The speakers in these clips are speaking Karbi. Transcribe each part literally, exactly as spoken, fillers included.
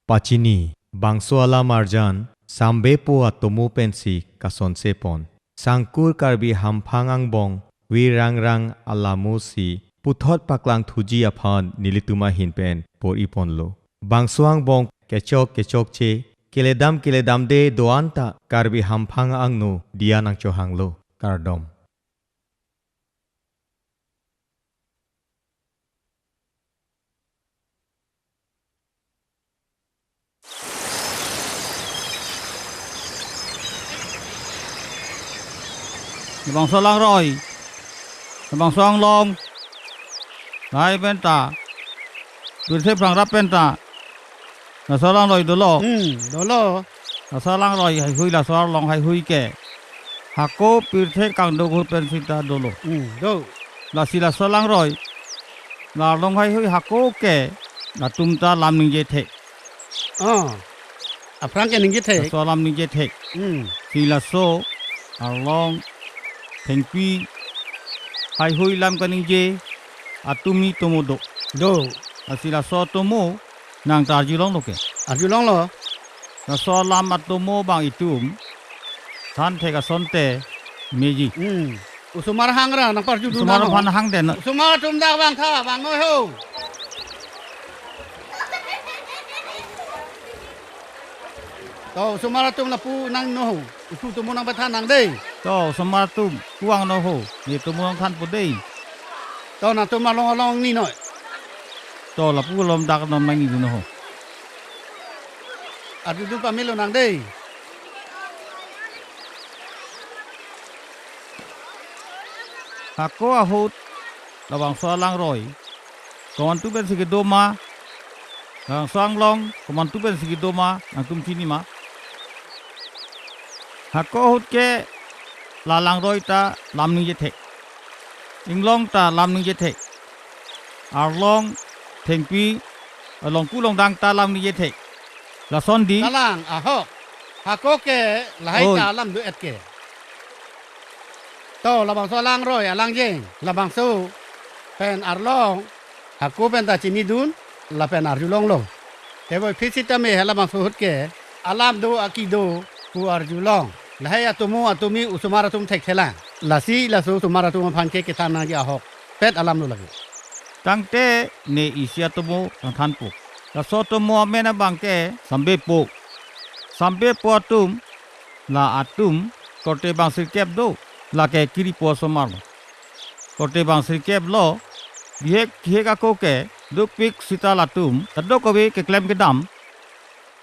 Pachini, bangso alam arjan, Sambepo atomo pensi kasonse pon. Sangkur Karbi hamphang angbong, Vir Rangrang alamo si, puthot paklang thuji aphan nelitum ahin pen por-i ponlo. Bangso angbong kechok kechokche, keledam keledamde do-an ta Karbi hamphang angno diya nangchohanglo. Kardom. Labangso alangroi, labangso anglong, lahai penta, pirthe prangrap penta, laso alangroi dolo. Hmm, dolo. Laso alangroi haihui, laso arlong haihui ke hako pirthe kangduk ahut pen sita dolo. Hmm, do. Lasi laso alangroi, la arlong haihui hako ke latum ta lam ningje thek. Oh. Aphrang ke ningje thek. Laso alam ningje thek. Hmm. Si laso arlong thengpi haihui lam kaningje atomi tomo do. Do. Lasi laso atomo nang ta arjulonglo ke. Arjulonglo. Laso alam atomo bang itum than thek asonte meji. Hmm. Osomar hang ra nangparjudun. Osomar nang ho. Aphan hangde na. Osomar atum dak vangtha, vangnon ho. To, osomar atum lapu nangnon ho. Ipu atomo nangpathan nang dei. To, osomar atum, pu vangnon ho. Ne atomo nangthanpo dei. To, nangtum along along ni noi. To, lapu along dak along nangnidun ho. Arjudun pamelo nang dei. Hako ahut labangso alangroi komantu pensi kedo ma, labangso anglong komantu pensi kedo ma, nangtum chini ma? Hako ahut ke la alangroi ta lam ningje thek, inglong ta lam ningje thek, arlong thengpi, along ku longdang ta lam ningje thek. Lason di. Kalang, ahok. Hako ke lahai. Oi. Ta lam do-et ke. To, labangso alangroi alangjeng, labangso pen arlong, hako penta chinidun, lapen arjulonglo. Teboi phit sitame halabangso ahut ke alam do aki do pu arjulong. Lahai atomo atomi osomar atum thekthelang. Lasi laso osomar atum aphan ke kethan nangji ahokpet alam lo lake. Tangte ne isi atomo nangthanpo. Laso atomo amen abang ke Sambepo. Sambepo atum, la atum korte bang sirkep do, lake kiripo osomar lo. Korte bang sirkep lo, bihek kihek ako ke dukpik sita latum kadokave keklem kedam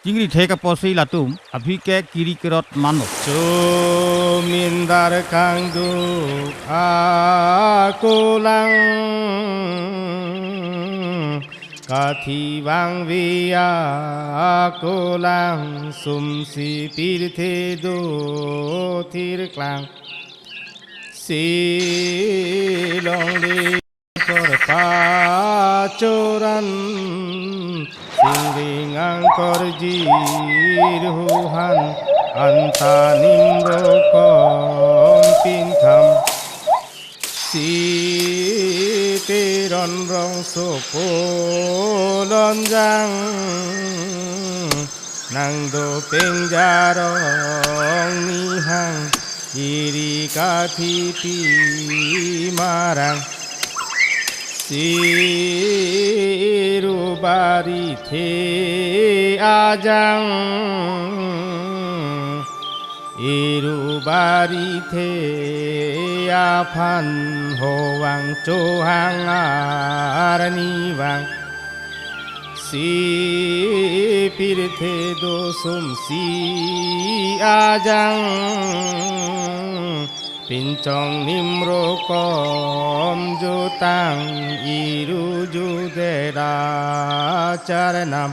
chingri thek apotsi latum aphi ke kiri kerot mano. Chomindar kangduk ako lang, kathi vangve ako lang, sumsi pirthe do thirklang. Si longle angkor pachoran, singring angkor jirhuhan, anta nimro kom pintham. Si teron rongsopo lonjang, nang dopeng jarong nihang, iri kathi pi marang. Si iru barithe ajang, iru barithe aphan hovang chohang arnivang. Si pirthe do sumsi ajang, pinchong nimro kom jutang, iru judet acharnam.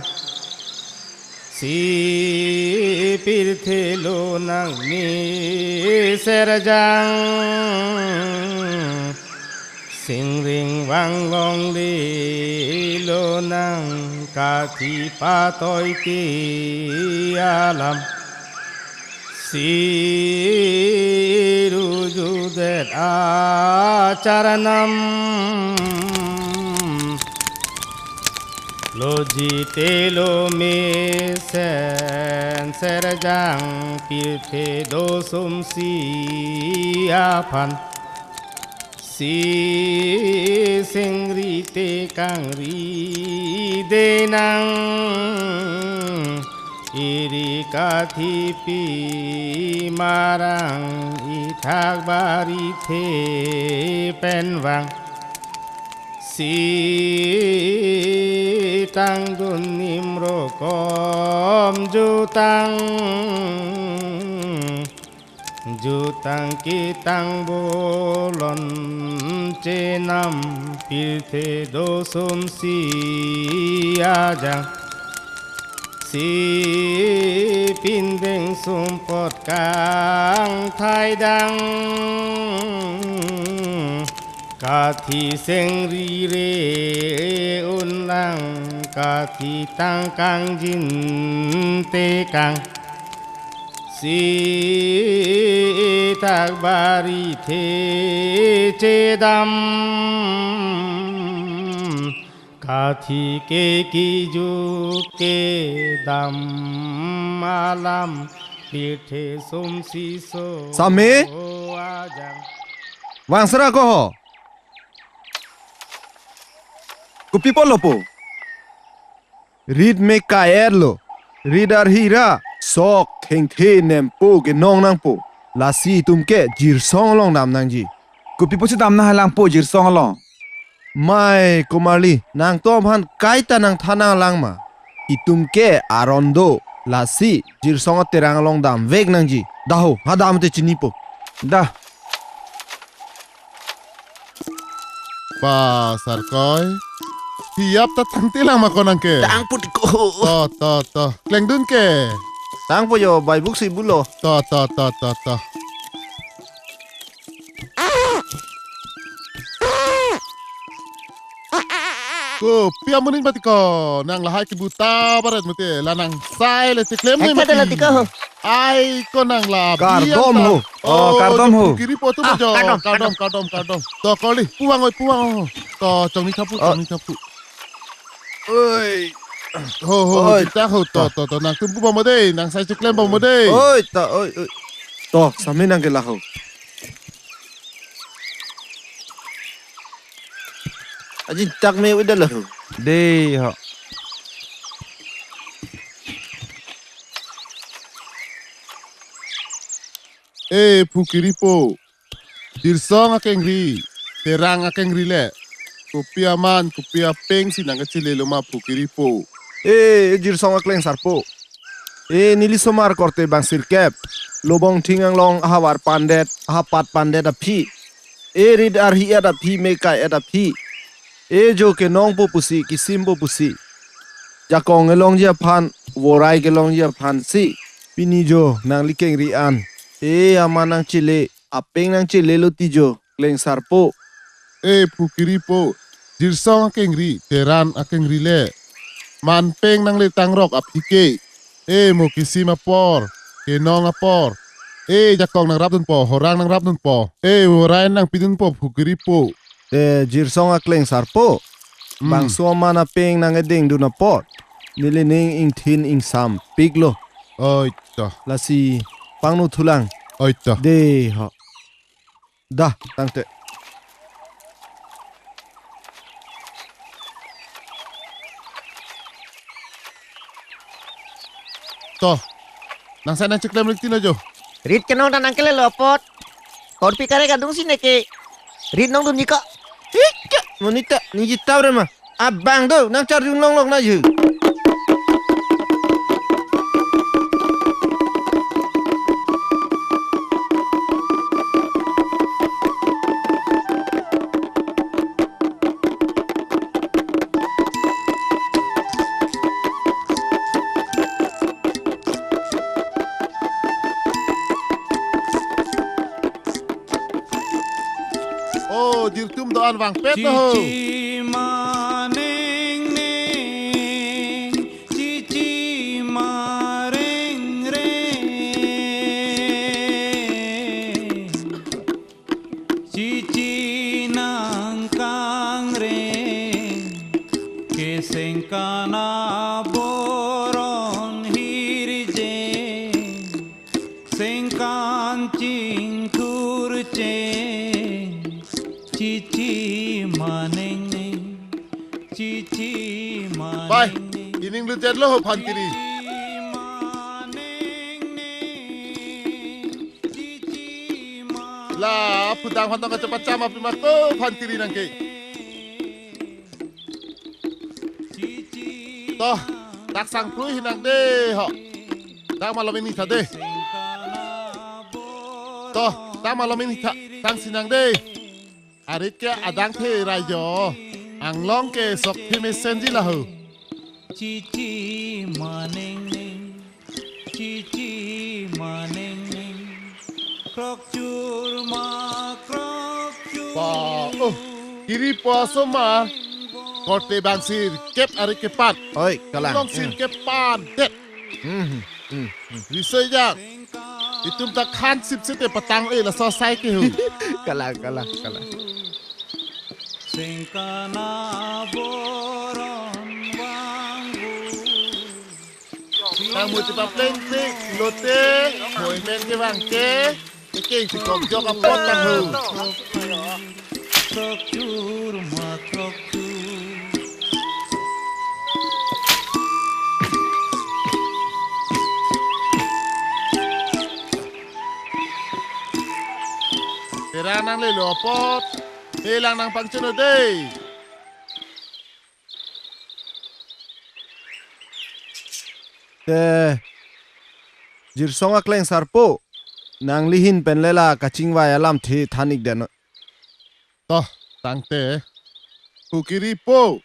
Si pirthe lonang ne serjang, singring vang longle lonang, kathi patoi te alam. Si iru judet acharnam. Lojite lo mesen serjang pirthe do sumsi aphan. Si singri te kangri denang, eri kathipi marang ithak bari the pen vang. Si tangdun nimrokom jutang, jutang ketang bolon chenam pirthe do sumsi ajang. Si pindeng sumpot kangthai dang, kathi singri re un lang, kathi tang kangjin te kang. Si ithak bari the chedam, kathi ke kiju kedam alam pirthe sumsi so Same? Ajang. Vangsara ko ho? Kopi apotlo po? Rit me kai-et lo. Rit arhi ra sok thengthe nempo kenong nangpo. Lasi itum ke Jirsong along dam nangji. Kopi apotsi dam nanghalangpo Jirsong along? Mai komarli, nangtum aphan kaita nangthan nanglang ma? Itum ke aron do, lasi Jirsong aterang along damvek nangji. Daho, ha dam te chinipo. Da. Pa Sarkoi. Hiap ta tangtelang ma konang ke? Tangpo ti ko. To, to, to. Klengdun ke? Tangpo jo, bai buk si bulo. To, to, to, to, to. Kopi amonit mati ko, nang lahai kebu ta baret mati, la nang sai le cheklem Ekta nai ta la mati. Ti ko. Ai ko nang la Kardom biang ta. Ho. Oh, oh, kardom ho. Kiri po tu Ah, majo. Kardom, Kardom, kardom, kardom. To koli, puang oi, puang oi. To chongni thapu, Oh. Chongni thapu. Oi. Ho, ho, ho, Oi. Kita ho, to, to, to, nangtum pu bom dei, nang sai cheklem bom dei. Oi, ta, oi, oi. To, sami nang ke laho. Aji tak me udah laho. Dei ho. Eh, Phu Kiripo. Jirsong akengri, Terang akengri le. Kopi aman, kopi apeng si nang kachele lo ma Phu Kiripo. Eh, Jirsong aklengsarpo. Eh, neli somar korte bang sirkep. Lobong thing anglong ahavar pandet, ahapat pandet aphi. Eh, rit arhi-et aphi, me kai-et aphi. Eh, jo kenongpo pusi, kisimpo pusi. Jakong kelongji aphan, vorai kelongji aphan si. Pini jo, nangli kengri an. Eh, aman nangchele, apeng nangchele lo ti jo, klengsarpo. Eh, Phu Kiripo, Jirsong akengri, Terang akengri le. Man peng nangle tangrok aphi ke. Eh, mo kisim apor, kenong apor. Eh, jakong nangrapdunpo, horang nangrapdunpo. Eh, vorai nangpidunpo, Phu Kiripo. Eh, Jirsong aklengsarpo. Hmm. Bangso aman apeng nangkedengdun apot. Neli ning ingthin ingsampik lo. Oi, to. Lasi, pangno thulang. Oi, to. Dei ho. Da, tangte. To. Nang sai nangcheklem rik tino jo. Rit kenong ta nangkelelo apot. Korpi kare kadung si neke. Rit nongdunji ko. Hika, monit ta, ningje tau re ma. Abang do, nangchar jun longlok na je. Oh, jirtum do-an vangpet ho. Chichi maneng neng, chichi mareng reng, chichi nangkangreng, keseng kana Pejat lo ho phan kiri. La pudang phan tong kachepacham api ma ko phan kiri nangke. Toh, dak sang prui hinang de ho. Dak malom ini tha de. Toh, dak malom ini tha, tang sinang de. Arit ke adang the rajo. Anglong ke sok the mesenji laho. Chichi maneng neng, chichi maneng neng, krok chur ma krok chur. Pa, oh, kiri po asomar, korte bang sirkep arit ke pan. Oi, kalang. Long sirkep pan, det. Hmm, hmm, hmm. Risoi jang. Itum ta khan sip site patang e laso asai ke ho. Kalang, kalang, kalang. Sengkana boron vanggu. Tang muti pa pleng pleng lote, moi men ke bang ke, eke si kok jok apot tang ho. Krok chur ma krok chur. Terang nanglelo apot, melang nangpangchun o dei. Te, Jirsong akleng sarpo, nangli ahin pen le la kachingvai alamthe than-ik den. Toh, tangte, hu kiri po,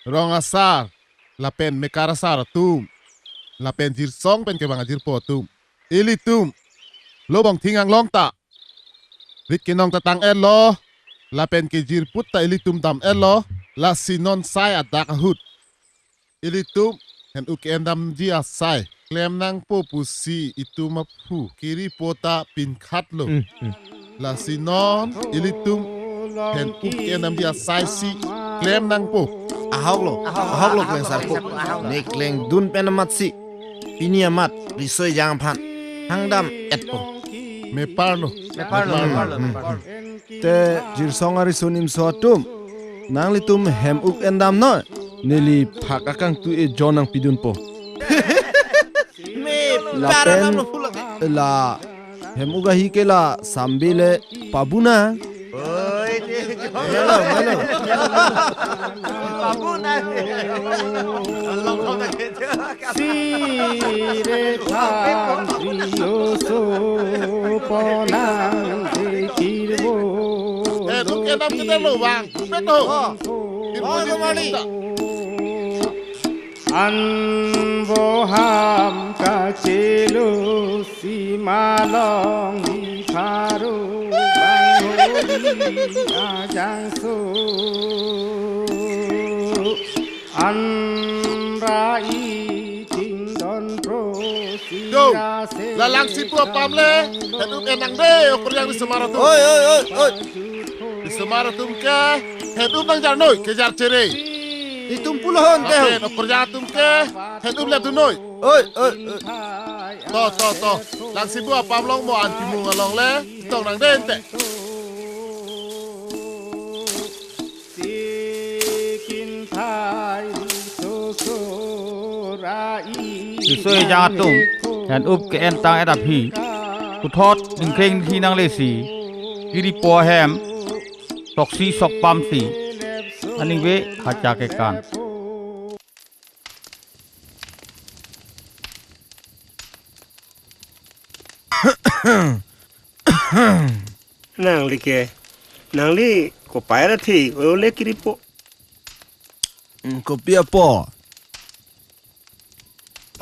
rong asar, lapen mekar asar atum, lapen Jirsong pen kevang ajirpo atum, ilitum, lobong thing anglong ta rit kenong ta tang-etlo, lapen kejir put ta ilitum dam-etlo, lasi non sai adak ahut ilitum hen-uk ke-endamji asai klem nangpo pusi itum aphu kiri po ta pinkhatlo. Hmm, hmm. Lasi non ilitum hen-uk ke-endamji asai si klem nangpo. Ahoklo, ahoklo kleng sarpo. Ne klengdun pen amatsi pini amat risoi jang aphan hangdam-etpo. Meparlo. Meparlo, meparlo, meparlo. Te Jirsong ariso nimso atum, nanglitum hem-uk endam noi, neli phak akangtui ejon nangpidunpo. Mepar. Lapen alam lo pulang. La hem-uk ahi ke la sambil le pabuna. Oi, melo, melo. Pabuna. Sire than trio so ponang de kirbo. Eh, tuk kedam kita lo, Bang. Betul. Oh. Kirbo, oh, kirbo, kembali kita. An boham kachelo si malong di pharo bang hori ajangso. An ra-i ting don pro si. Yo, ra se la Langsibu apam le, het-up enang de, okorjang risomar atum. Oi, oi, oi, oi. Risomar atum ke, het-up nangjar noi, kejar chere. Itum pulo hon ke. Lapen okorjang atum ke, het-up le dun noi. Oi, oi, oi. To, to, to. Langsibu apam along mo an timung along le, tong nang de ente. Risoi jang atum, het-up ke-en tang-et aphi, puthot ningkreng hi nanglesi, kiri po ahem, toksi sokpam si, aning ve hacha kekan. Nangli ke, nangli kopai ra thi, ole kiri po. Hmm, kopi apo?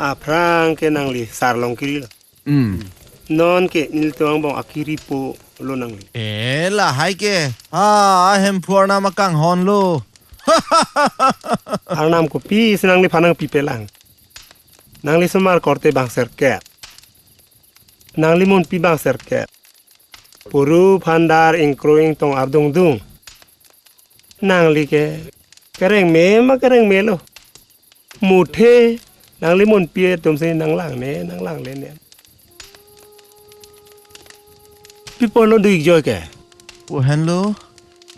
Aphrang ke nangli sarlong kiri lo. Hmm. Non ke nelitum angbong akiri po lo nangli. Eh, lahai ke. Ha, ahem phu arnam akanghon lo. Arnam kopi si nangliphan nangpipelang. Nangli somar korte bang sirkep. Nangli monpi bang sirkep. Puru phandar ingkro ingtong ardungdung. Nangli ke kerengme ma kerengme lo. Muthe nangli monpi atum si nanglangne, nanglangle ne. Pi apot lo do-ik joi ke. Pu henlo,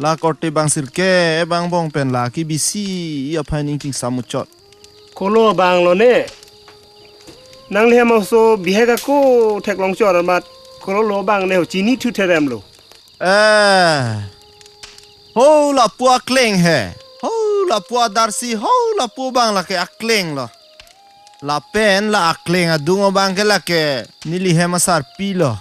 la korte bang sirkep angbong pen la kebisi aphai ning chingsam muchot. Kolo abang lo ne? Nanglihem aso bihek ako theklong chor amat kolo lo abang ne ho chini thu therem lo. Eh. Ho lapu akleng he. Ho lapu adarsi, ho lapu abang lake akleng lo. Lapen la akleng adung abang ke lake nelihem asarpi lo.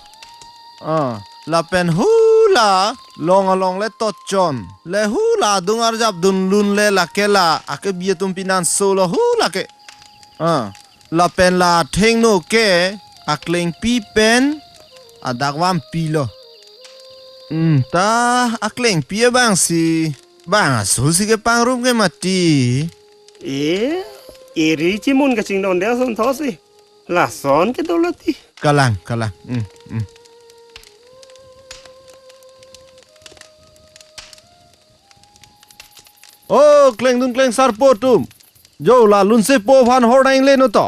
Ah, lapen hula long along le tochon. Le hula adung arjap dunlun le lake la akebi atum pinanso lo hula ke. Ah, lapen la athengno ke aklengpi pen adak vampi lo. Hmm, ta aklengpi abang si bang aso si kepangrum ke mati. E, eri chimun kachingdon de ason thotsi. Lason ke dolo ti. Kalang, kalang. Hmm, hmm. Oh, klengdun klengsarpo atum. Jo la lunsepo aphan hor nang le no to.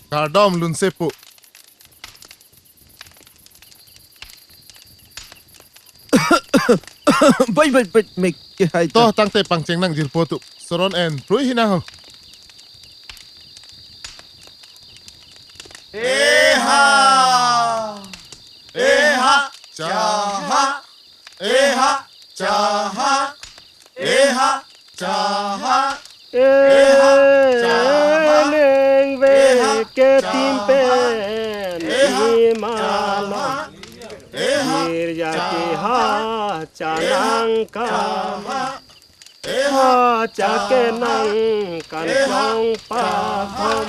Kardom lunsepo. Bai, bai, bai, mek ke hai to ta. Tangte pangcheng nang jirpo atum. Soron en, rui hinang ho. Eha! Eha! Chaha! Eha! Chaha! Eha! Chaha! E, eha, chaha, neng ve eha, ke tim chaha, pen eha, imalon. Chaha, eha, girja ke chaha, ha chanang ka. Chaha, eha, ha cha ke chaha, nang kan eha, klong chaha, paham.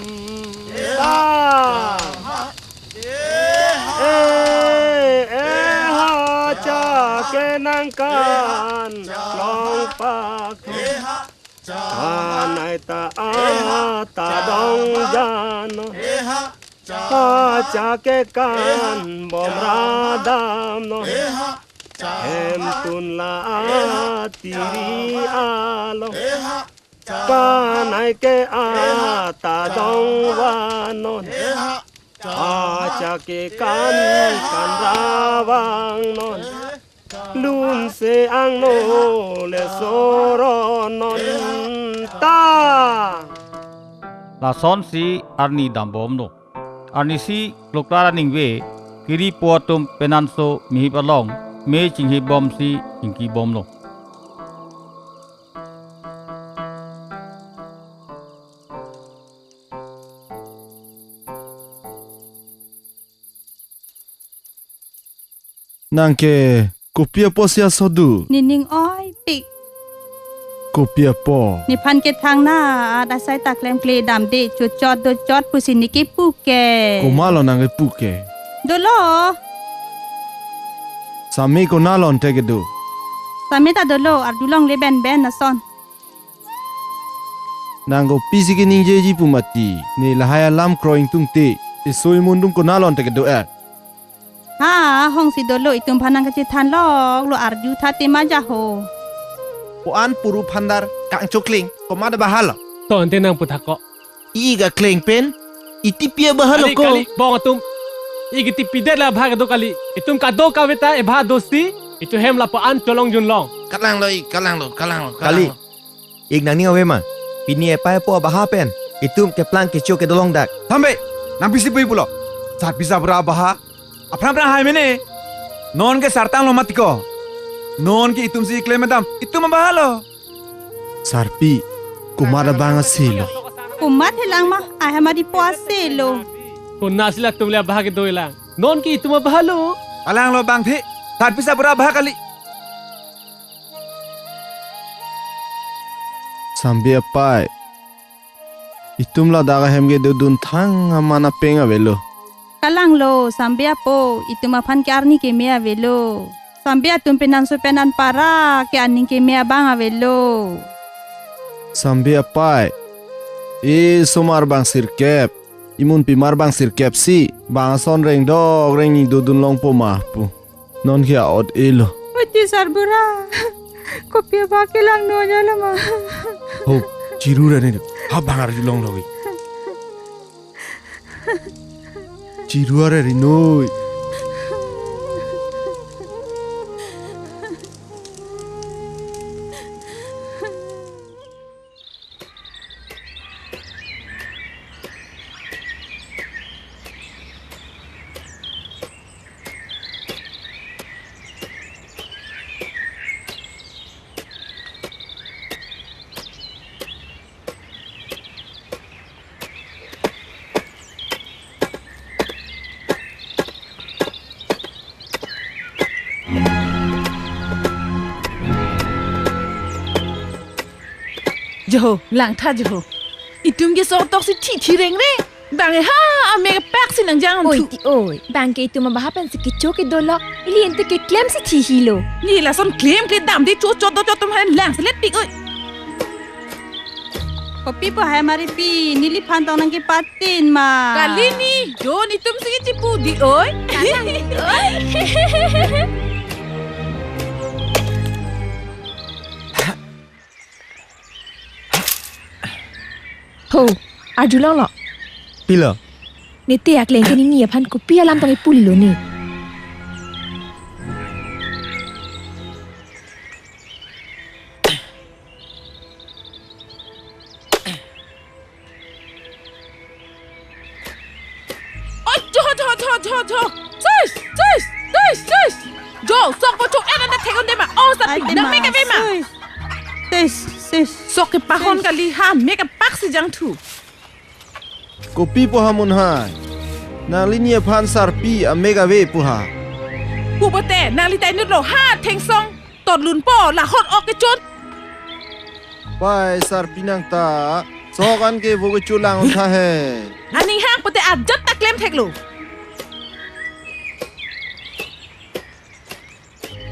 Eha, ta. Chaha, eha, e, eha, eha, cha ke nang kan eha, chaha, klong paham. Eha, Kanai ta a ta dong jano. Ha cha ke kan bom radam non. Hem tun la a tiri along. Kanai ke a ta dong vanon. Ha cha ke kan kan ravang non. Lunse angno le soronon ta. Lasonsi arni dambomlo. Arnisi kloklar aningve kiri po atum penanso mihip along me chinghip bomsi ingki bomlo. Nang ke kopi apo si asodu? Nening oipik. Kopi apo? Nephan kethang na, adasai ta klemkle damde, chochot dochot pusi ne kepu ke. Komatlo nang kepu ke? Dolo. Same konatlo ante kedo? Same ta dolo, arjulongle benben nason. Nang kopisi keningjeji pu mati, ne lahai alam kroi ingtungte, esoi mundum konatlo ante kedo er. Ha, hongsi dolo itum aphan nang kachethan loklo arju tha tema jaho. Ko-an puru phandar kangchokling, komat abahalo. To ante nang puthak ko. I ga kleng pen, i tipi abahalo kali, ko. Kali, bong atum. I ga tipi det la abha kedo kali. Itum kadokave ta ebha dosi, itum hem lapu-an cholong junlong. Kalanglo i, kalanglo, kalanglo, kali. Kalanglo. Ik nangning ave ma, pini epai apo abaha pen itum keplang kecho kedo longdak. Thambe, nang pisi pui pulo. Sarpi sabura abaha aphrang phrang hai mene. Non ke sartanglo mati ko. Non ke itum si klem dam, itum abahalo. Sarpi, komat abang aselo? Komat helang ma, ai hamari po aselo. Konatsi latum le abaha kedo helang. Non ke itum abahalo. Kalanglo bangthe, sarpi sabura abaha kali. Sambe apai, itum ladak ahem kedodun thang aman apeng avelo. Kalanglo, sambe apo, itum aphan ke arni keme avelo. Sambe atum penanso pen anpara ke aning keme abang avelo. Sambe apai, e somar bang sirkep, imun pimar bang sirkep si, bang ason rengdok rengni dodun longpo ma pu. Non ke aot elo. Oti sarbura. Kopi abak kelang no aja lama. Ho, chiru rani. Ha bang arjulonglo ke. Chiruare rinoi. Joho, langtha Joho. Itum ke so tok si thi thi reng reng. Bang e ha, amek apak si nangjang. Oi thu. Ti oi. Bang ke itum abaha pen si kecho kedo lok. Ili ente keklem si thi hilo. Ne lason klem kledam de cho cho do cho atum han lang selet pik oi. Kopi pu hai mari pi, neliphan tong nangkepatin ma. Kali ni, jo netum si chipu di oi. Kalang di oi. Ho, arjulonglo. Pilo? Nete akleng ke nini aphan kopi alam tong ipulilo ne. Oi, jo, jo, jo, jo, jo. Sis, sis, sis, sis. Jo, sok ko chok en anda thek un de ma. Oh, sa. Ai, pi, te nang ma, mek ave ma. Sis. Sis, sis. Sok kepahon kali ha, mek apak si jangthu. Kopi pu ha mun hai. Nangli nephan sarpi amek ave pu ha. Pu pote, nangli ta inut lo ha thengsong. Torlun po, lahot ok kechun. Pai sarpi nang ta, sok an ke vo kechun lang untha he. Aning hang pote ajat ta klem theklo.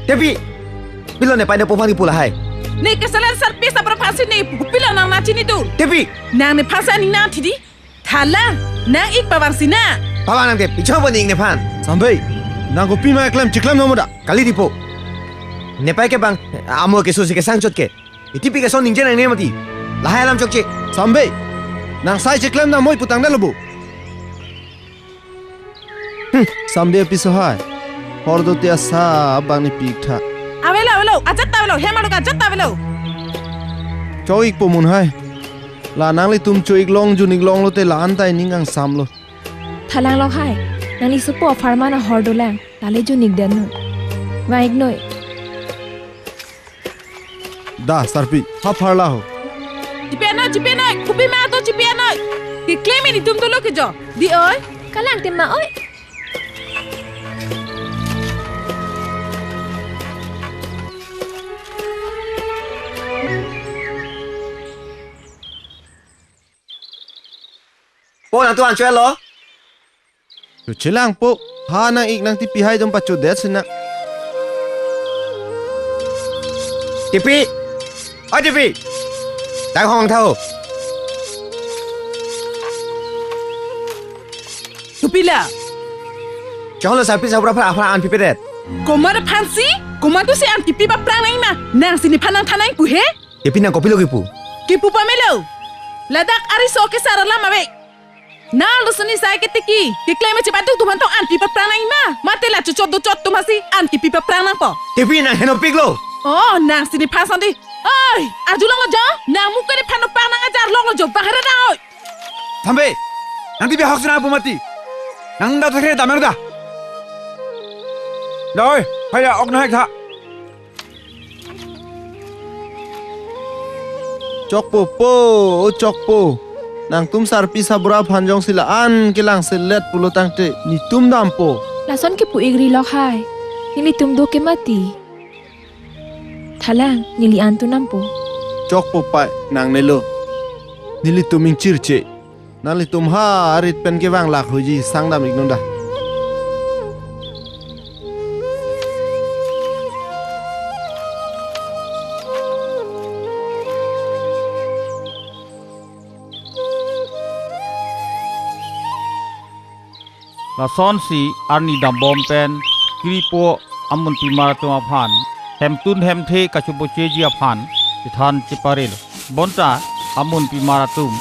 Tepi, pilo ne pai ne po aphan kipu lahai. Ne kesalan sarpi sabra aphan si ne pu, pilo nang nangchini dun. Tepi. Nang nephan si aning nangthi di. Thalang, nang-ik pavang si na. Pavang nang te, pichong po ning nephan. Sambe, nang kopi ma klem chiklem nang mo da. Kali di po. Nepai ke bang, amo keso si kesang chot ke. Itipi ke son ningje nangne mati. Lahai alam chokche. Sambe, nang sai chiklem nang moi putang dalo bo. Hmm, sambe apiso hai. Hor do te asa bang ne pik tha. Avelo, avelo, ajat ta avelo, hem alok ajat ta avelo. Chok-ik po mun hai. La nanglitum cho-ik long jun-ik longlo te la-an ta ining angsamlo. Thalang lok hai. Nangli sopo apharman ahor dolang. Tale jun-ik den noi. Vang-ik noi. Da, sarpi, ha pharla ho. Chipi anoi, chipi anoi, kopi ma to chipi anoi. Keklem netum dolo ke jo. Di oi. Kalang te ma oi. Po nangtum an cho-etlo? Choche lang po. Ha nang-ik nangtipi hai dom pachodet sina. Tipi. Oi tipi. Dang hong tha ho. Kopi la. Cholo sarpi sabra aphan aphan an pipedet. Komat aphan si? Komat tu si an kipi paprang nang ma. Nang si nephan nangthan nang pu he? Tipi nang kopilo kipu? Kipu pamelo. Ladak ariso kesar alam ave. Nang lo suni sai ketiki. Keklem chip atum atum aphan tong an kipi paprang nang ma. Mate la chochot dochot atum aphan si an kipi paprang nangpo. Tipi nang henopiklo. Oh, nang si nephan sandi. Oi, arjulonglo jo. Nang muka nephan nopang nang ajar longlo jo. Bahara nang oi. Sambe. Nang tipi ahok sina pu mati. Nang da thre damang da. Da oi, haya ok na hek tha. Chokpo po, o chokpo. Nangtum sarpi sabra aphan jongsi la-an kelang selet pulo tangte netum dampo. Lason kipu-ik ri lok hai. Nelitum do ke mati. Thalang, neli an tu nampo. Chokpo pai, nangnelo. Nelitum ingchirche. Nanglitum ha arit pen kevang lak hoji sangdam-ik non da. Lasonsi arni dambom pen kiripo amunpimar atum aphan hemtun hemthe kachopocheji aphan chethan cheparel. Bonta amunpimar atum.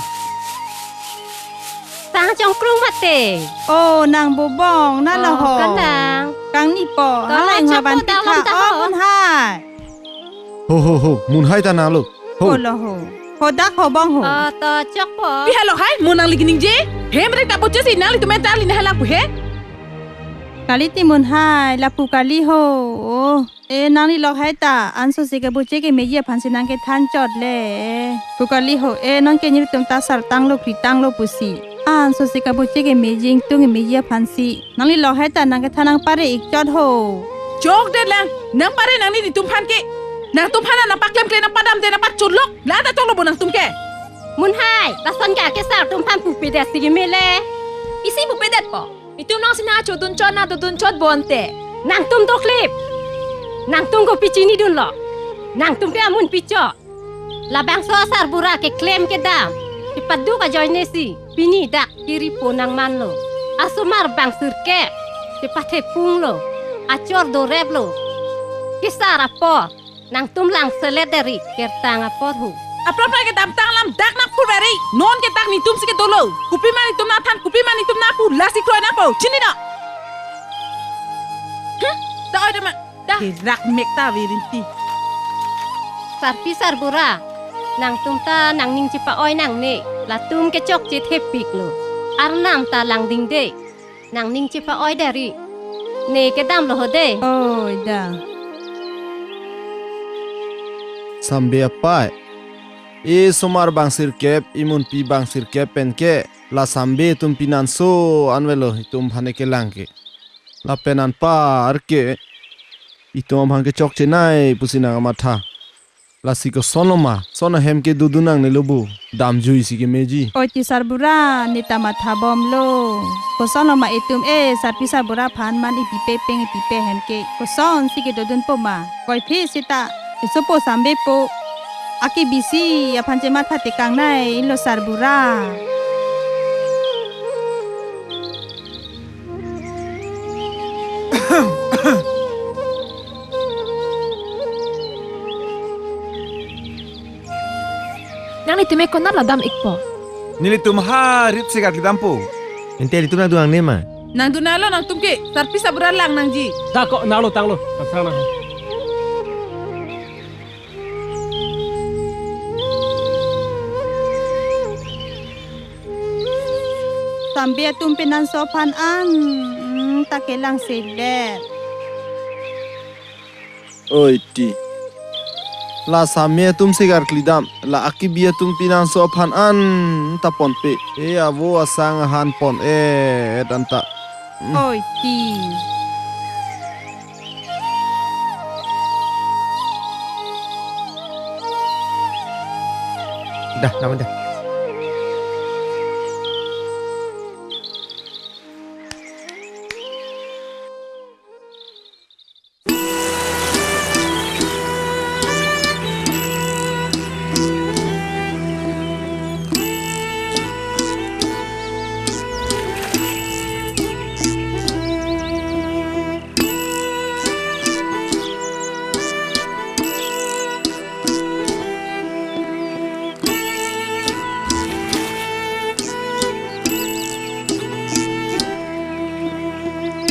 Tang Chongkrung mate. Oh, nang Bubong, nang lo Oh, ho. Kanang. Kangni po. Kalang Hai, ngwa chongpo ban dalam pitha. Taho. Oh, Munhai. Ho, ho, ho. Munhai ta nang lo. Ho. Ho lo ho. Ho dak ho bong ho. Oh, to chokpo. Pi halo hai, mo nangli kaningje. Hem rek ta boche si nanglitum ta li nang halang pu he. Kali ti Munhai, lapu kali ho. Oh. Eh, nangli lok hai ta, anso si keboche kemeji aphan si nang kethan chot le. Pu kali ho, eh, non ke nelitum ta sar tanglo, kri tanglo pusi. Anso si keboche kemeji, ingtung kemeji aphan si. Nangli lok hai ta nang kethan nang pare ik chot ho. Chok det lang, nang pare nang nelitum aphan ke. Nangtum aphan nang paklem kle nang padam de nang pachot lok. La ta choklo bo nangtum ke. Munhai, lason ke ake sar atum aphan pupe det si keme le. Isi pupe det po. Itum nang si nang chodun chot nang dodun chot bonte. Nangtum doklip. Nangtum kopi chinidunlo. Nangtum ke amun picho. Labangso asarbura keklem kedam. Kepaduk ajoine si. Pini dak kiri po nang manlo. Asomar bang sirkep. Kepathe punglo. Achor doreplo. Kesar apor. Nangtum lang selet dari kertang apor hu. Aphrang aphrang kedamtang alam dak nang pur beri. Non ke dak netum si kedolo. Kopi ma netum nang than, kopi ma netum nang pu, lasi kroi nang po. Chinilo. Hmm? Da oi da ma. Da. Kerak mek ta virinti. Sarpi sarbura. Nangtum ta nangning chepa-oi nangne. Latum ke chokche thepiklo. Arnam ta langding de. Nangning chepa-oi dari. Ne kedamlo ho de. Oi da. Sambe apai. Esomar bang sirkep, emunpi bang sirkep pen ke. La Sambe atum pinanso anvelo itum aphan kelang ke. Lapen anpar ke. Itum aphan ke chokche nai pusi nang kamatha. Lasi kosonlo ma, son ahem ke dodun nangne lo bu, damjui si kemeji. Oi ti sarbura, ne ta matha bomlo. Kosonlo ma itum e, sarpi sarbura aphan man ipipe peng ipipe hem ke. Koson si kedodun po ma, koiphi sita, kesopo Sambe po. Ake bisi, aphan chematha tekang nai, inlo sarbura. Nanglitum e konat lo dam ikpo? Nelitum ha rit segar kedam po. Ente ilitum nangdun nangne ma? Nangdun nanglo nangtum ke, sarpi sarbura lang nangji. Da ko nanglo tanglo, kasang nang. Sambe atum pinanso aphan an, hmm, ta kelang selet. Oi ti. La Sambe atum segar klidam, la akibi atum pinanso aphan an ta ponpe. E avo asang ahan pon-et anta. Hmm. Oi ti. Dah, naman dah.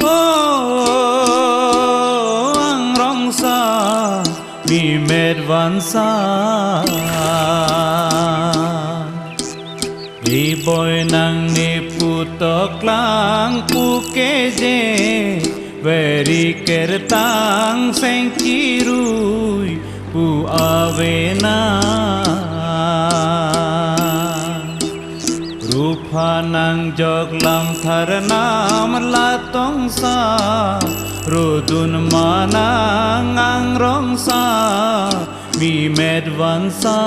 O angrongsa, mimet vansa. Iboi nangne putok lang pu keje, veri kertang sengkirui pu avena. Rupha nangjok lam tharnam latongsa, rodun manang angrongsa, mimet vansa.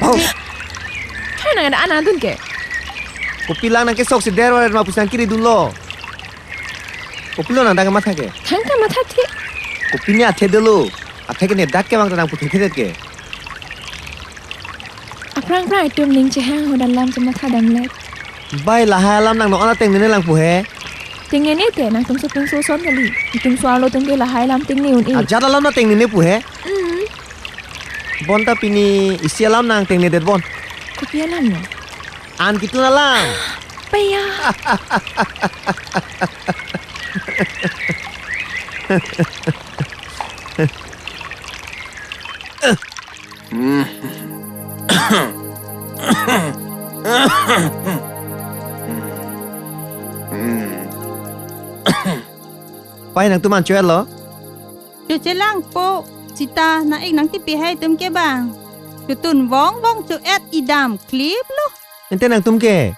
Oh. Hai nang ada anan dun ke? Kopi lang nang kesok si der waret ma pusang kiri dunlo. Kopilo nang dang matha ke? Thang ta matha thi. Kopine athe dolo. Atheke ne dak ke bang ta nang puthek thedet ke. Aphrang phrang itum ning chehang hodan lam chematha dam le. Bai lahai alam nang non atengnene lang pu he. Tengnene te nangtum so tung so son kali. Itum so-arlo atum ke lahai alam tengne un-e. Ajat alam nang tengnene pu he. Mm. Bonta pini isi alam nang tengnedet bon. Kopi alam lo? An kitun alam. Paya. Pai, nangtum an cho-et lo? Cho chelang po, seta nang-ik nangtipi hai atum ke bang. Chotun vong vong cho-et idam klip lo. Ante nangtum ke?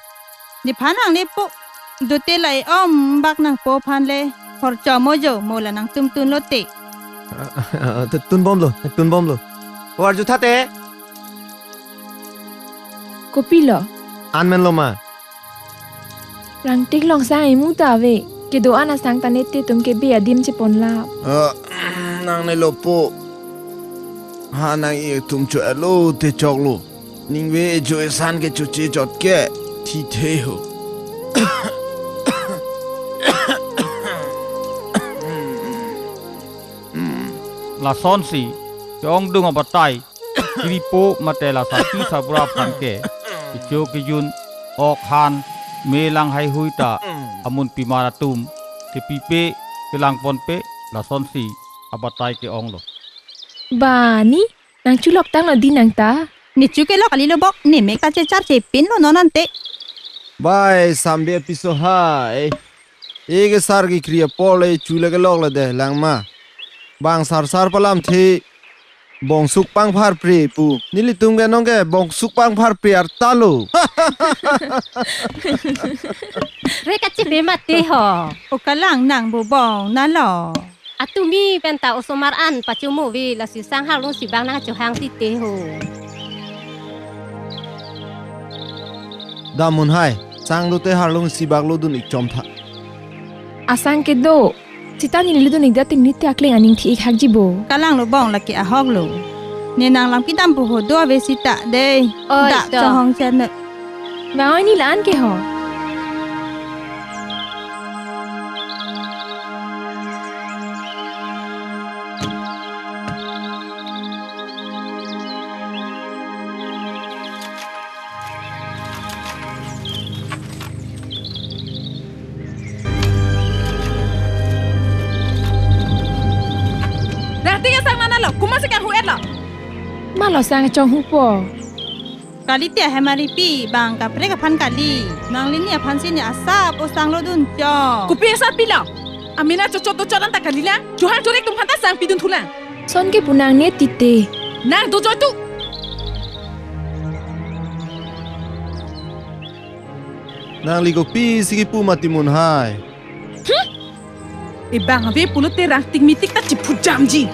Nephan nangle po. Dote la e-om bak nangpo aphan le. Hor cho mo jo mo la nangtum tun lote. Tun bom lo, tun bom lo. War jutha te. Kopi lo? An men lo ma. Rangtik along sang imu ta ave. Kedo-an asang ta nete atum ke be adim chepon lap. Ah, nangne lo po. Ha nang-ik atum cho-et lo te choklo. Ningve ejo esan ke choche chot ke thithe ho. Lasonsi ke-ongdung abatai kiripo mate la sarpi sarbura aphan ke kecho kejun, ok han, me lang haihui ta amun pimar atum kepipe kelangponpe, lasonsi abatai ke-ong lo. Bani, nang chulok tang lo di nang ta. Ne chu kelok kali lo bok, ne mek ta chechar chepin lo non ante. Bai, Sambe apiso hai. Eke sar kekri apor le chu le kelok le de lang ma. Bang sar sar palamthe bongsuk pangpharpre pu. Nelitum ke nong ke bongsuk pangpharpre arta lo. Re kachipe mate ho. O kalang nang bo bong na lo. Atumi penta osomar an pachumu vi lasi sang harlung sibak nang chohang tite ho. Damun hai, sang dote harlung sibak lo dun-ik chom tha. Asang kedo. Seta neli dun-ik dating nite akleng aning thi-ik hakji bo. Kalang lo bong lake ahok lo. Ne nang lang pidam pu ho do ave seta dei. Oi, dak to. Chohong chen. Bang oi, ne la-an ke ho. Rangtik asang nana lo, komat si kanghu-et lo? Ma lo sang chonghu po. Kali te ahemari pi, bang kaprek aphan kali. Nangli ne aphan si ne asap osang lo dun cho. Kopi asap pi lo? Amena chochot dochot anta kali lang. Chohang chorek atum aphan ta sang pidun thulang. Son ke pu nangne tite. Nang dojoi tu. Nangli kopi si kipu mati mun hai. Hmm? Ebang ave pulote rangtik mitik ta chiphujamji.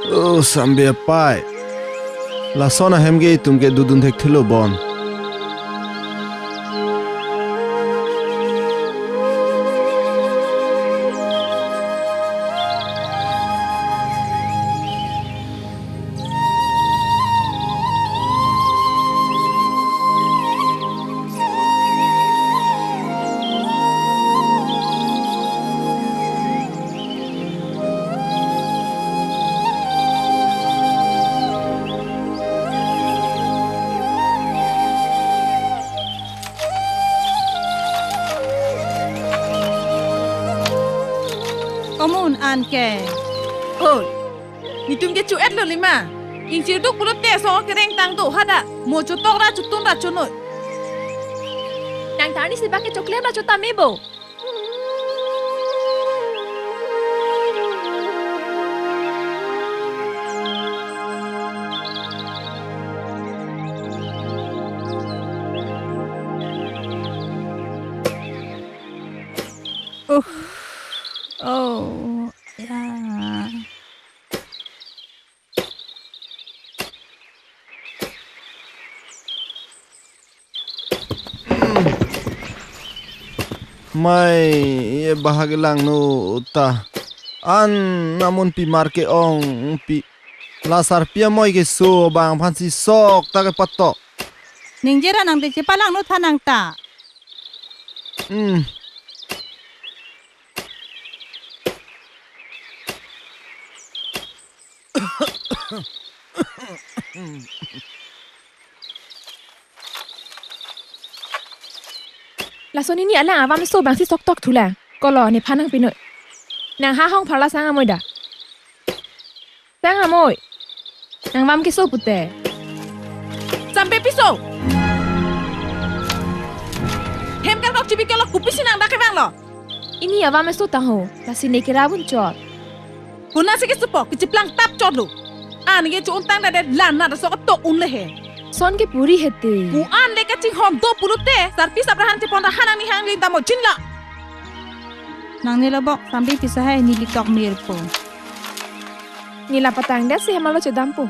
O Sambe apai. Lason ahem ke itum ke dodun thekthelo bon. Komun an ke. Oi, netum ke cho-et lo lima. Ingchirduk pulote so kereng tang do hadak. Mo chotok ra chotun ra chonoi. Nang ta arni sibak ke choklem ra chotame bo. Uff. Oh, ya. Mai, e bahak langno ta. An namun pimar ke-ongpi. La sarpi amoi keso abang aphansi sok ta kepatok. Ningje ra nang te chepalangno tha nang ta. Hmm. Lason ini alang avam so abangsi sok tok thulang. Kolo nephan nangpi noi. Nang ha hong pharla sang amoi da. Sang amoi. Nang vam keso pute. Sampe piso. Hem kal kok chibi kelo kopisi nang dak kevanglo. Ini avam eso taho. Lasi ne kera bun chot. Puna si kesupo, kechiplang tap chotlo. An ke chu-un tang da det lan na da sok tok un le he. Son ke puri hete. Pu an le kachinghon do pulote, sarpi sabrahan chepon ra hanang ni hang lin damo chinla. Nang nelo bok, sambil pisah hai neli tok mir po. Neli la patang det si hemalo chodam po.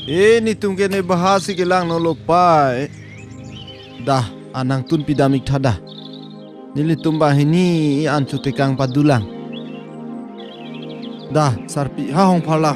E, netum ke ne bahasi kelang nolo pai. Da, anang tun pidam ik tha da. Nelitum banghini an chotekang padulang. Da, sarpi ha hong pharla.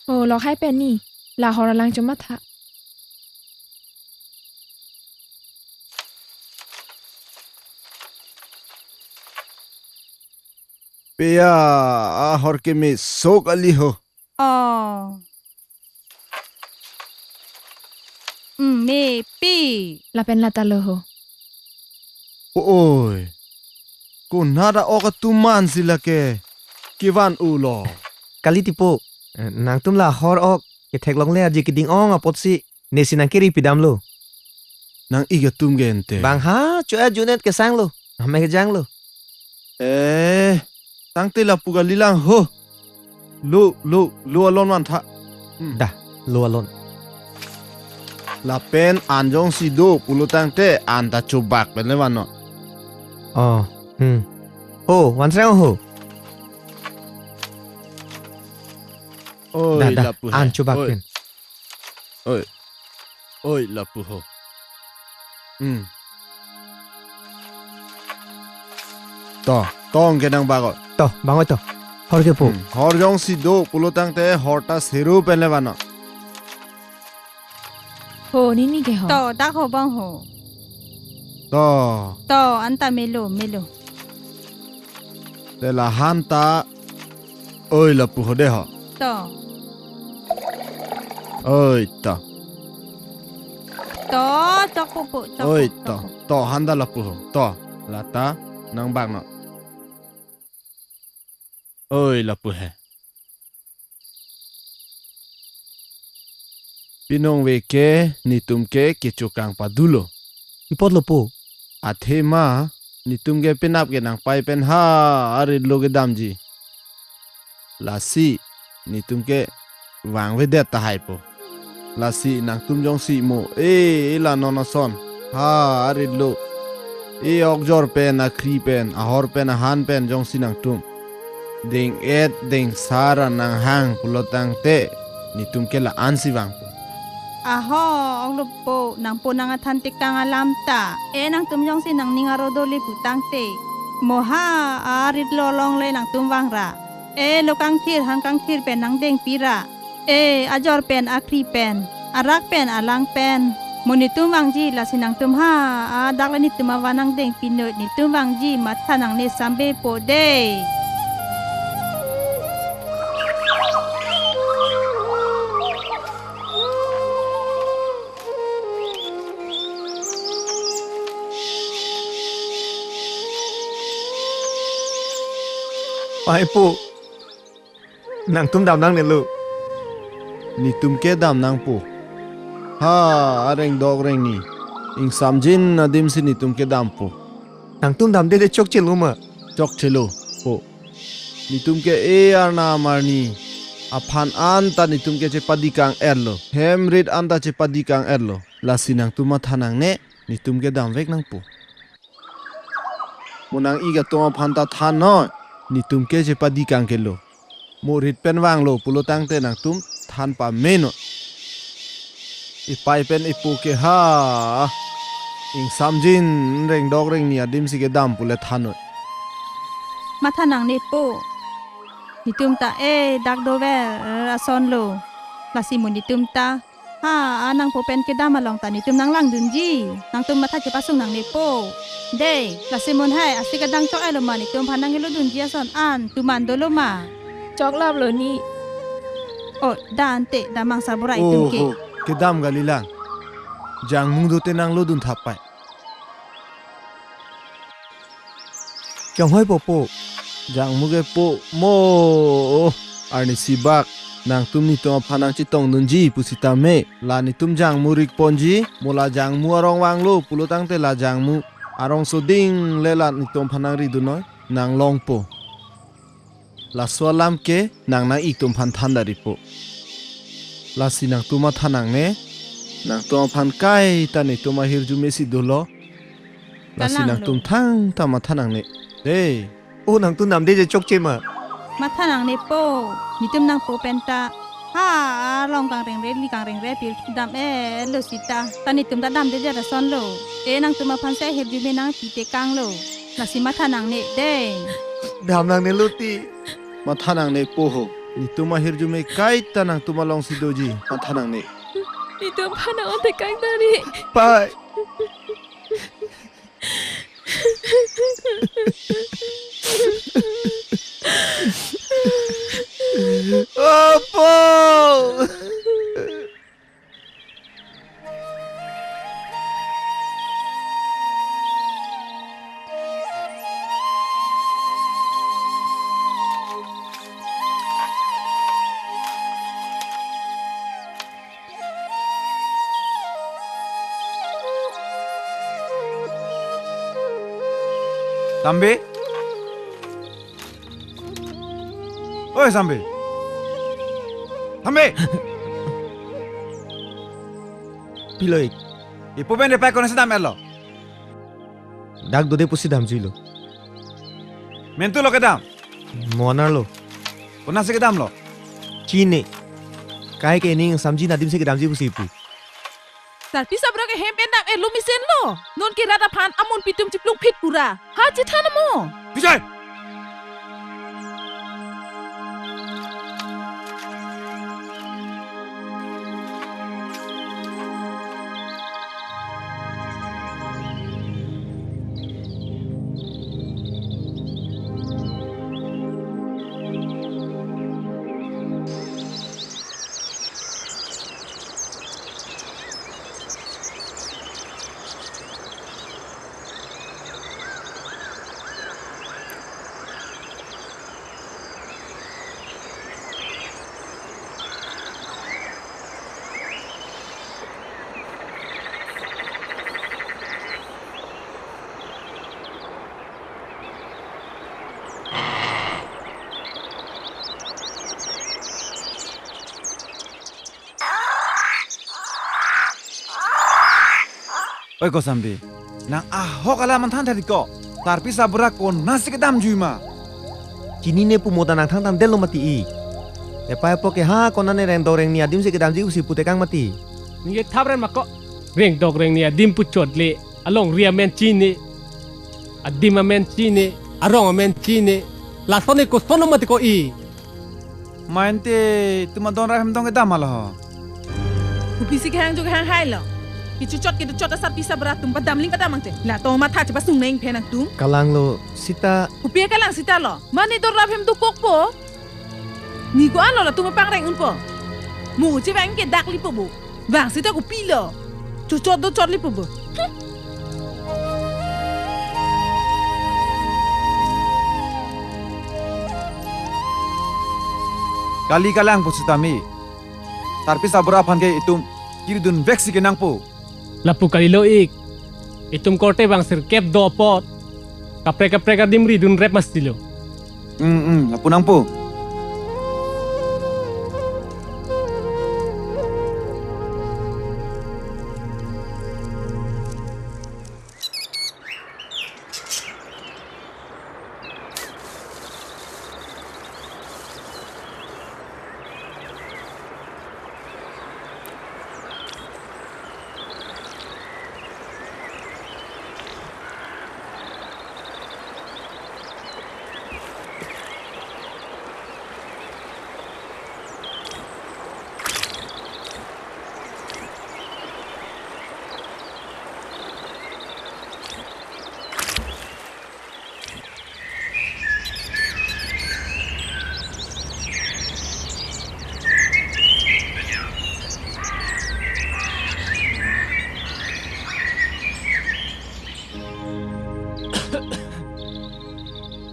O, lok hai pen ni, la hor alang chomatha. Pia, ahor keme sok ali ho. Oh. Mm, mepi. Lapen lata lo ho. Oi. Konat a-ok atum man si lake kevan-o lo. Kali tipo. Eh, nangtum la hor ok ketheklongle aji keding-ong apotsi nesi nang kiri pidamlo. Nang ik atum ke ente. Bang ha, cho-et junet kesanglo. Name kejanglo. Eh, tangte lapu kalilang ho. Lo, lo, lo alon van tha. Hmm. Da, lo alon. Lapen an jongsi do pulo tangte an ta chobak pen le vannon. Oh, hmm. Ho, vansreng ho. Oi, da, da, lapu hai. An chobak pen. Oi. Oi, lapu ho. Hmm. To, tong ke nang bak-oi. To, bang-oi to. Hor ke po. Hmm, hor jongsi do pulo tangte hor ta seru pen le vannon. Ho, nini ke ho. To, dak ho bang ho. To. To, anta melo, melo. Te la han ta. Oi, lapu ho de ho. To. Oi, to. To, to, po, po, to, oi, po, to, to, po. To, han ta lapu ho. To, lata, nang bak non. Oi, lapu he. Pinong ve ke, netum ke, kechokang padulo. Pi apotlo po. Athema, netum ke penap ke nangpai pen ha, arit lo kedamji. Lasi, netum ke vangvedet tahai po. Lasi nangtum jongsi mo, e, e la non ason. Ha, arit lo. E okjor pen, akhri pen, ahor pen, ahan pen, jongsi nangtum deng-et, dengsar, nanghang, pulo tangte, netum ke la-ansi vangpo. Aho, ok lo po, nangpo nang athan tekang alam ta. E nangtum jongsi nangning aro dole pu tangte. Mo ha, arit lo longle nangtum vangra. E lo kangthir, han kangthir pen nangdengpira. E, ajor pen, akhri pen, arak pen, alang pen. Mo netum vangji lasi nangtum ha, adak le netum avan nangdengpi noi, netum vangji matha nangne sambe po de. Pai po. Nangtum dam nangnelo. Netum ke dam nangpo. Ha, areng dok reng ni. Ingsamjin adim si netum ke dampo. Nangtum damde de chokchelo ma? Chokchelo, po. Netum ke e arnam arni aphan anta netum ke chepadikang-etlo. Hem rit anta chepadikang-etlo. Lasi nangtum matha nangne, netum ke damvek nangpo. Mo nang-ik atum aphan ta than noi. Netum ke chepadikang kelo. Mo rit pen vanglo pulo tangte nangtum than pame noi. Ipei pen ipo ke ha, ingsamjin rengdok rengni adim si kedam pule than noi. Matha nangne po. Netum ta e dak dover asonlo. Lasi mo netum ta ha, a nangpo pen kedam along ta netum nanglangdunji. Nangtum matha chepasung nangne po. De, lasi mo hai, asi kedang chok-etlo ma netum aphan nanglodunji ason an, tuman dolo ma? Choklaplo ni. O, da ante, damang sabura itum ke. Oho, kedam kalilang. Jangmu dote nanglodun thap pai. Chonghoi po po. Jangmu ke po mo. Arnisi bak nangtum netum aphan nangchetongdunji pusitame, la netum jangmu rik ponji, mo la jangmu arong vanglo pulo tangte la jangmu arong soding le la netum aphan nangridun noi, nanglongpo. Laso alam ke nang nang-ik atum aphan than dari po. Lasi nangtum matha nangne, nangtum aphan kaita netum ahirjume si dolo. Lasi kalang lo. Nangtum thangta matha nangne. De. O, nangtum damde je chokche ma? Matha nangne po. Netum nangpo pen ta ha, along kangrengre, li kangrengre, pir dam-etlo seta. Ta netum ta damde je asonlo. E nangtum aphan si ahirjume nangpitekanglo. Lasi matha nangne de. Dam nangnelo ti. Matha nangne po ho. Netum ahirjume kaita nangtum along si doji. Matha nangne. Netum aphan nang-ontekang dari. Pai. Apo! Sambi? Oi, Sambi. Sambi. Pilo ik? Ipo pen ipei konatsi dam-etlo? Dak dode pusi damjuilo. Mentu lo kedam? Mo anerlo. Konatsi kedamlo? Chini. Kaike ning samji adim si kedamji pusi pu. Sarpi sabra ke hem pen dam-etlo mesenlo. Non ke rat aphan amun pitum chiplungphit pura. Ha, chethan mo. Vijay! Oi ko Sambi, nang ahok alam manthan thari ko. Sarpi sabra konatsi kedamjui ma? Chinine pu mo ta nangthang tangdetlo mati ik. Epei apo ke ha konane rengdok rengni adim si kedamji pusi putekang mati. Ningje thap ren ma ko. Rengdok rengni adim pu chot le, alongri amen chini, adim amen chini, arong amen chini. Lason ik kosonlo mati ko ik. Main te itum adon rap hem dong kedam ma lo ho. Kopisi kehang jo kehang hailo. Kechochot kedochot asarpi sabra atum padam ling padam angte. La to matha chepasung nang phen nangtum. Kalanglo seta. Kopi kalang seta lo. Mane adon rap hem dokokpo. Ne ko-anlo latum pangreng unpo. Mo chevang ke dak lipo bo. Vang seta kopilo. Chochot dochot lipo bo. Hmm. Kali kalang pusitame, sarpi sabra aphan ke itum kiridun veksi kenangpo. Lapu kalilo ik. Itum korte bang sirkep do apot. Kaprek kaprek adim ridun rep masti lo. Hmm, hmm, lapu nangpo.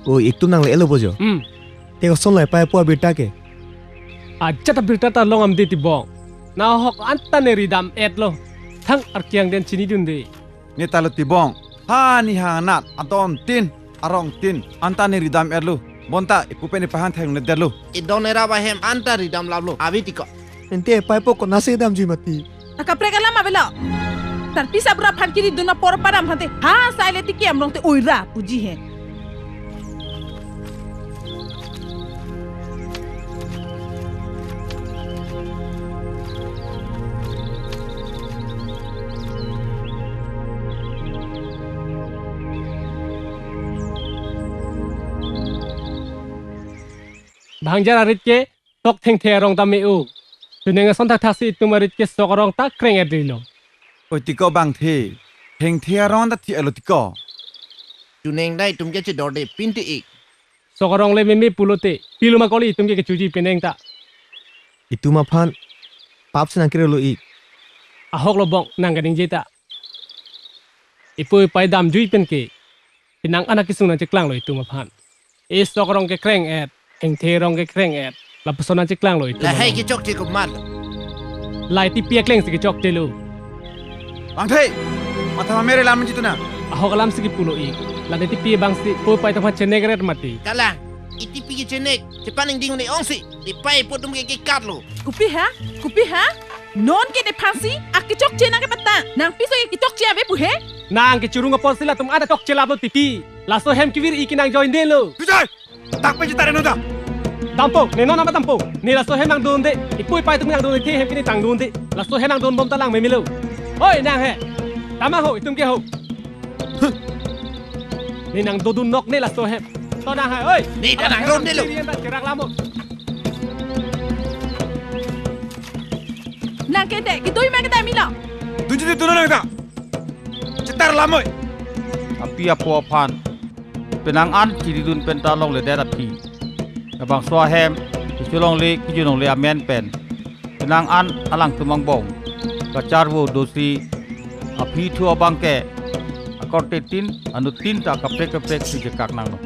O, ik tum nangle-etlo bo jo. Hmm. Te koson lo epei apo abirta ke? Ajat abirta ta long amde Tibong. Nahok anta ne ridam etlo. Thang arkiang den chinidunde. Ne ta lo Tibong. Ha, ne hangnat, adon tin, arong tin, anta ne ridam etlo. Bonta ipu pen ipei aphan thengledetlo. Idon erap ahem anta ridam laplo. Ave tiko. Ante epei apo konatsi damjui mati. Akaprek alam avelo. Sarpi sabura aphan kiridun apor padam aphan te, ha, sai le tiki amrong te oira puji he. Bhangjar arit ke sok thengthe arong ta me-o. Chuneng ason thakthaksi itum arit ke sok arong ta kreng-et rilo. Oi tiko bangthe. Thengthe arong ta thi-etlo tiko. Chuneng dai itum ke chedorde pinte ik. Sok arong le meme pulote, pilo ma kali itum ke kechuji peneng ta. Itum aphan pap si nangkerelo ik. Ahok lo bong nangkaningje ta. Ipu ipei damjui pen ke, penang an akesung nangcheklanglo itum aphan. E sok arong ke kreng-et, thengthe arong ke kreng-et, lapuson nangcheklanglo itum Lahai along. Kechokche komat lo. Lahai tipi akleng si kechokchelo. Bangthe, matha mamere lam nangchituna. Ahok alam si kipulo ik. Lahai tipi abang si, ipu ipei atum aphan chenek ret mati. Kalang, itipi kechenek, chepaningding un-e ongsi, ipei ipo atum ke kekatlo. Kopi ha? Kopi ha? Non ke nephansi akechokche nangkepatang. Nangpiso kechokche ave pu he? Nang kechurung apotsi latum ada chokche laplo titi. Laso hem kevir-i ke nang join detlo. Tujai! Dak pe chetar-e non ta. Dampo, ne non nama dampo. Ne laso hem nangdunde. Ipu ipei atum nangdunde, the hem ke ne tangdunde. Laso hem nangdunbom ta lang memelo. Oi, nang he. Tama ho, itum ke ho. Ne nangdodun nok ne laso hem. To nang hai, oi. Ne ta nangdodun lo. Irian ta cherak lamot. Nang ke te, kedoi ma ke ta milo. Dunji te dunnon nang ta. Chetar lam oi. Api apo aphan. Penang an chiridun pen ta longledet aphi. Labangso ahem, kecholongle, kejunlongle amen pen. Penang an alangtum angbong kacharvo dosi aphi thu abang ke akorte tin, anut tin ta kaprek kaprek si chekak nanglo.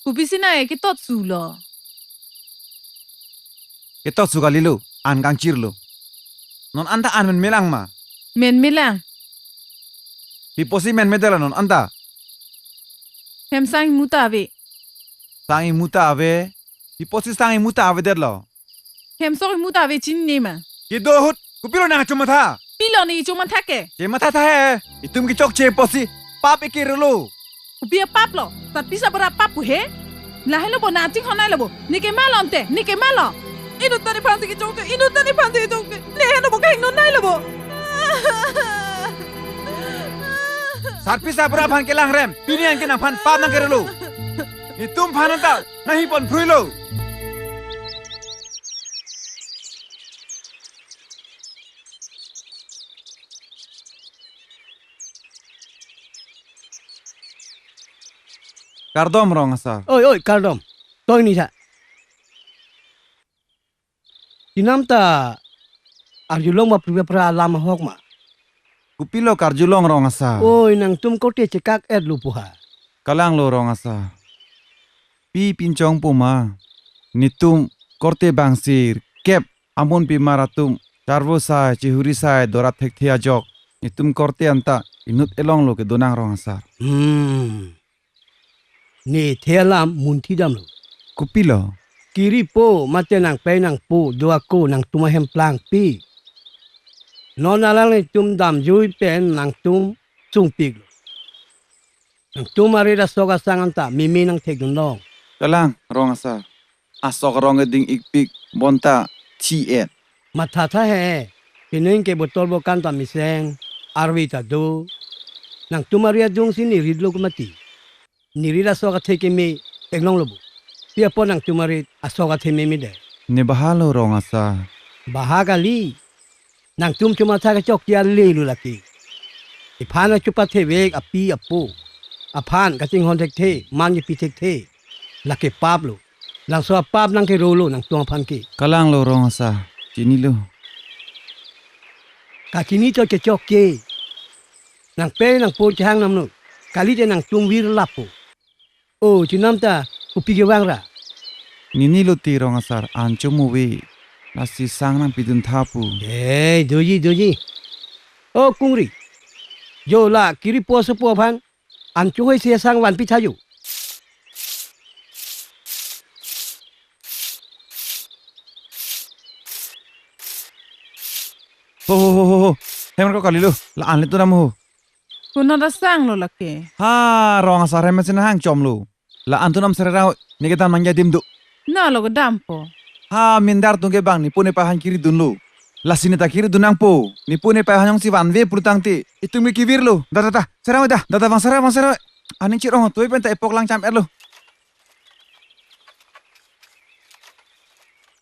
Kopisi nang ke tot sulo? Ketot su kalilo, an kangchirlo. Non anta an menmelang ma? Menmelang. Pi apotsi menmedetlo non anta? Hem sang imu ta ave. Sang imu ta ave? Pi apotsi sang imu ta avedetlo? Hem sok imu ta ave chinine ma? Kedo ahut, kopilo nang chomatha? Pilo ne chomatha ke? Chematha tha he, itum kechokche apotsi, pap ekerelo. Kopi apap lo, tapi sabra pap pu he? Lahelo bo nang chinghon nailo bo, ne ke ma lo ante, ne ke ma lo. Inut ta nephansi kechokche, inut ta nephansi kechokche, ne heno bo kehingno nailo bo. Sarpi sabra aphan kelang rem, pini an ke nangphan pap nangkerelo. Itum aphan anta, nanghi pon phruilo. Kardom rong asar. Oi, oi, kardom. Toi ni sa. Inam ta arjulong ma pura pura alam ahok ma? Kopilo karjulong rong asar? Oi, nangtum korte chekak-etlo pu ha. Kalanglo rong asar. Pi pinchong pu ma? Netum korte bangsi kep amonpimar atum Charvo sai, chihuri sai, dorat thekthe ajok. Netum korte anta inut elonglo kedonang, rong asar. Hmm. Ne the alam munthi damlo. Kopilo? Kiripo mate nangpei nangpo do ako nangtum ahem plangpi. Non alang netum damjui pen nangtum sungpiklo. Nangtum arit asok asang anta meme nangthekdun long. Kalang, rong asar. Asok arong eding ikpik bonta thi-et. Mathatha he, pining ke botol bokan ta mesen, arve ta do. Nangtum ari adungsi ne ritlo ke mati. Ne rit asok athe keme theklonglo bo. Pi apot nangtum arit asok athe meme det. Ne bahalo, rong asar. Baha kali. Nangtum chomatha kechok kiar lelo lake. Iphan achupathevek api apo. Aphan kachinghon thekthe, man kepi thekthe. Lake paplo. Langso apap nangkerolo nangtum aphan ke. Kalanglo, rong asar. Chinilo. Kachini chot kechok ke. Nangpei nangpo chehang namno. Kalite nangtum vir lapo. O, chinam ta kopi kevang ra? Nini lo ti, rong asar, an chomu ave. Lasi sang nangpidun tha pu. Ei, doji, doji. O, kungri. Jo la kiripo asopo aphan an chohoi se sang vanpi tha jo. Ho, ho, ho, ho, ho. Hem ko kalilo. La-an le tu nam ho. Konat asang lo lake? Ha, rong asar hem si nahang chomlo. La-an tu nam serera, ne kedam nangji adim do. Na lo kedampo. Ha, mindar atum ke bang nepo nepei aphan kiridunlo. Lasi ne ta kiridun nangpo. Nepo nepei aphan jongsi vanve pulotangte, itum ke kevirlo. Da, da, da. Serang da. Da, da, bang serang, bang serang. Aning chirong toi pen ta epok lang cham-etlo.